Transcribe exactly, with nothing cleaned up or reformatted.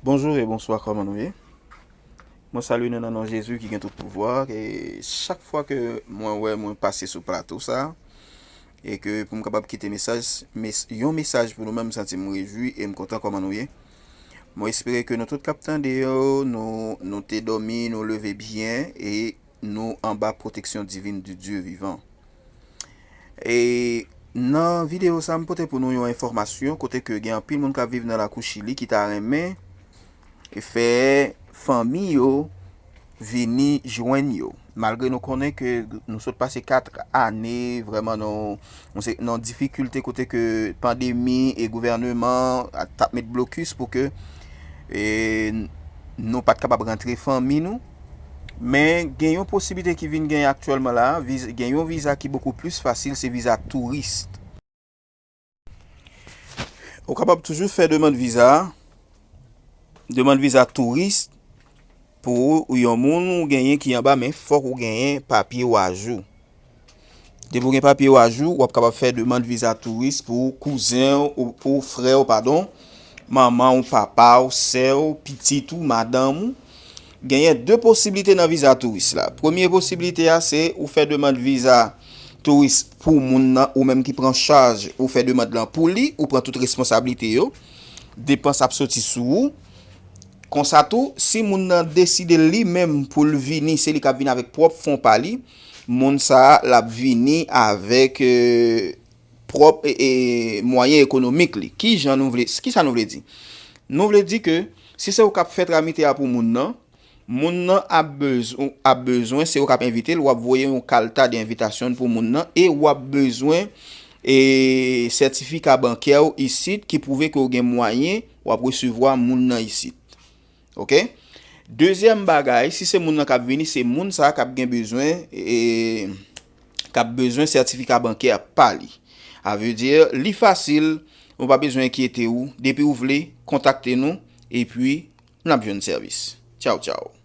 Bonjou e bonswa, kòman nou ye? Mwen salye nou nan non Jezi ki gen tout pouvwa. E chak fwa ke mwen wè mwen pase sou plato sa, e ke pou m kapab kite mesaj, mes, yon mesaj pou nou menm, m santi m rejwi e m kontan. Kòman nou ye? Mwen espere ke nou tout k ap tande yo, nou, nou te dòmi, nou leve byen e nou anba pwoteksyon divin di Dye vivan. E nan videyo sa, m pote pou nou yon enfòmasyon kote ke gen anpil moun k ap viv nan lakou Chili ki ta renmen fè fanmi yo vini jwenn yo. Malgre nou konnen ke nou sot pase kat ane vrèman nan, nan difikilte kote ke pandemi e gouvèneman t ap met blokis pou ke e, nou pa t kapab rantre fanmi nou. Men gen yon posiblite ki vin genyen aktyèlman la, gen yon viza ki bokou plis fasil, se viza touris. Ou kapab toujou fè demann viza, demann viza touris pou yon moun ou genyen ki anba, men fòk ou genyen papye w ajou. Depi w gen papye w ajou, w ap kapab fè demann viza touris pou kouzen w, ou pou frè w, padon, manman w, papa w, sè w, pitit ou, madanm ou. Genyen de posiblite nan viza touris la. Premye posiblite a, se ou fè demann viza touris pou moun nan, ou menm ki pran chaj, ou fè demann lan pou li, ou pran tout responsablite yo. Depans ap soti sou ou. Konsa tou, si moun nan deside li menm pou l vini, se li k ap vini avèk pwòp fon pa li, moun sa a, l ap vini avèk, e, pwòp, e, e, mwayen ekonomik li. Ki jan nou vle, ki sa nou vle di? Nou vle di ke si se ou k ap fè tramite a pou moun nan, moun nan ap bezwen, ap bezwen, se ou k ap envite l, w ap voye yon kalta de envitasyon pou moun nan, e w ap bezwen, e, sètifika bankè w isit ki pwouve ke w gen mwayen w ap resevwa moun nan isit. Oke? Dezyèm bagay, si se moun nan k ap vini, se moun sa a k ap gen bezwen, e, k ap bezwen sètifika bankè pa li. A vle di, li fasil, ou pa bezwen enkyete w. Depi w vle, kontakte nou, epi n ap jwenn sèvis. Tchaw, tchaw.